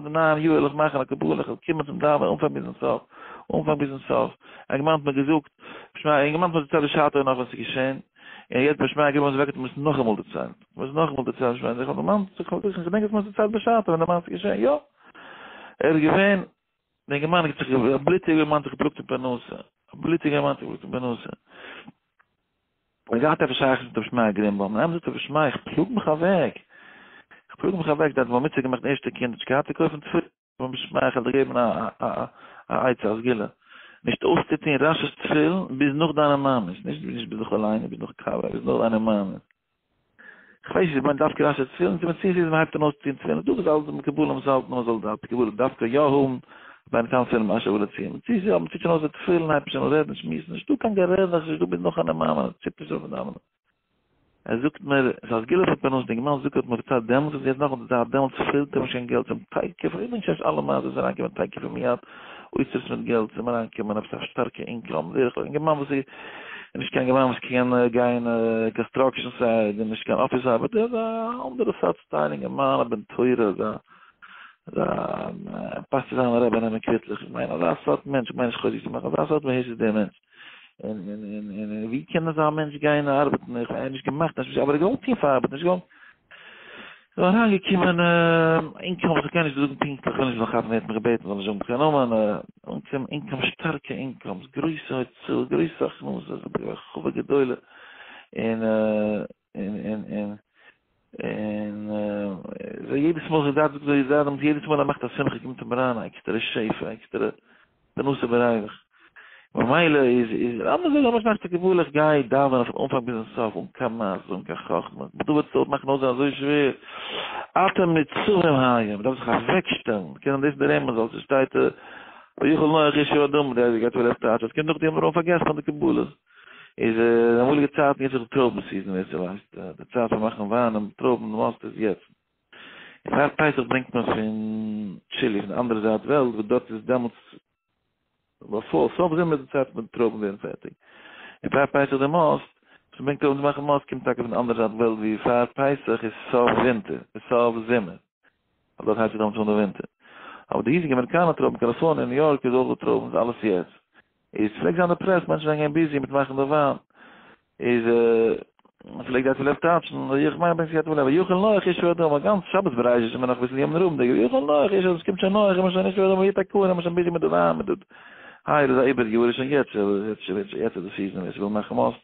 די נייעם יאר וועל איך מאכן א קבלה, איך וועל קומען צום דאווענען אנפאנג ביזן סוף, אנפאנג ביזן סוף. א אינגערמאן האט מיר געזאגט, שמע, א אינגערמאן האט מיר דערציילט בשעתו נאך ווען ס'איז געשען, און יעצט ביי שמע געווארן וועק האט ער מיר עס נאכאמאל דערציילט, מיר עס נאכאמאל דערציילט, שמע, איך האב דערמאנט, איך האב געדענק אז מיר האט דערציילט בשעתו ווען די מעשה איז געשען, יא, ער איז געווען, דער אינגערמאן האט זיך, א בלוטיגער אינגערמאן האט זיך געפלאגט אין פרנסה, א בלוטיגער אינגערמאן האט זיך געפלאגט אין פרנסה. האט געהאט עפעס שייכות מיט רבי שמעיה גרינבוים, און איינמאל זאגט רבי שמעיה איך פלאג מיך אוועק, איך פלאג מיך אוועק, דער האט בר מצוה געמאכט ערשטע קינד, האט נישט געהאט צו קויפן תפילין, רבי שמעיה איך וועל דיר געבן א א עצה א סגולה, נישט אויסצוטון רש"י'ס תפילין ביז נאך דיינע מאמעס, נישט נישט ביז נאך אליין, ביז נאך קאווע, ביז נאך דיינע מאמעס. כ'ווייס נישט, מיינט דווקא רש"י'ס תפילין, צו מציאות איז מ'הייבט אן אויסצוטון תפילין, דא איז אלעס מקובלים וואס האלטן אז מ'זאל די קבלה דווקא יא האבן, בין קיין תפילין מאשר ולא ציון. מציאות איז אז מ'טוט שוין אויס די תפילין הייבט מען שוין אן רעדן, שמועסן, נישטא קיין גערעדעכץ, נישטא ביז נאך אן מאמע, ציפט נישט אויף דאווענען. ער זאגט מיר, עס איז א סגולה פאר פרנסה, די אינגערמאן זאגט האט מיר פארציילט דעמאלטס און יעצט נאכאמאל, זייט דעמאלטס פעלט אים נישט קיין געלט, צום תיכף, איך געדענק שוין נישט אלע מעשות, אריינקומען תיכף ומיד, אוצרות מיט געלט צום אריינקומען עפעס א שטארקע income, בדרך כלל אינגערמאן וואס איז נישט קיין אינגערמאן וואס קען גיין construction site און נישט קיין אפיס ארבעטער, איז א אנדערע סארט style אינגערמאן, א בן תורה, אזא אזא פאסט צו זיין א רבי נעמען קוויטלעך, איך מיין אזא סארט מענטש, איך מיין נישט חוזק צו מאכן, אזא סארט מהות איז דער מענטש, און און און און ווי קען אזא מענטש גיין ארבעטן, איך מיין נישט געמאכט, אבער ער האט געוואלט טון פאר ארבעט, נישט געוואלט. איז אריינגעקומען income וואס איך קען נישט זאגן פונקטליך, כ'וויל נישט זאל כאפן ווער האט מיך געבעטן זאל נישט זאגן קיין נאמען, income income שטארקע incomes, גרויסע הוצאות, גרויסע הכנסות, בהרחבה גדולה, און און און און און יעדעס מאל זיי זאגט זיי זיי יעדעס מאל ער מאכט א שמחה קומט אים אריין א עקסטערע שפע, א עקסטערע פרנסה בריווח. ממילא איז איז לאמיר זאגן אז מ'מאכט א קבלה איך גיי דאווענען פון אנפאנג ביזן סוף אן קיין מעשה אן קיין חכמה, דא וועט עס מאכן אויסזען אזוי שווער, אתם ניצבים היום, מ'דארף זיך אוועקשטעלן, קען דאס דער רמז אז ס'שטייט ויכל נח איש האדמה, דער גייט פאר טייטש אז קומט נאך די אמרה פארגעסט מען די קבלות, איז די אמאליגע צייטן יעצט איז די טרויבן season ווער ס'ווייסט, די צייט פון מאכן וויין און טרויבן מאסט איז יעצט. און פאר פסח ברענגט מען פון טשילי פון די אנדערע זייט וועלט וואס דארט איז דעמאלטס בעפאר סוף זומער איז די צייט פון די טרויבן ווערן פערטיג און פאר פסח די מאסט וואס מ'ברענגט טרויבן צו מאכן מאסט קומט טאקע פון די אנדערע זייט וועלט ווי פאר פסח איז סוף ווינטער איז סוף זומער ווייל דארט הייבט זיך דעמאלטס אן די ווינטער אבער די היזיגע אמעריקאנער טרויבן קאליפארניע ניו יארק איז אויך די טרויבן איז אלעס יעצט איז פלעגט זיין די פרעס, מענטשן זענען געווען busy מיט מאכן די וויין, איז פלעגט די לב טייטשן, איך מיין ברענגט זיך די ויכל נח איש האדמה, גאנץ שבת בראשית איז מען נאך אביסל ימים נוראים'דיג, ויכל נח איש האדמה, עס קומט שוין נח, איז מען שוין איש האדמה, יתקון, איז מען שוין busy מיט די וויין, מיט די, היי איז א איבער יאר, איז שוין יעצט, יעצט איז די season, ווער ס'וויל מאכן מאסט.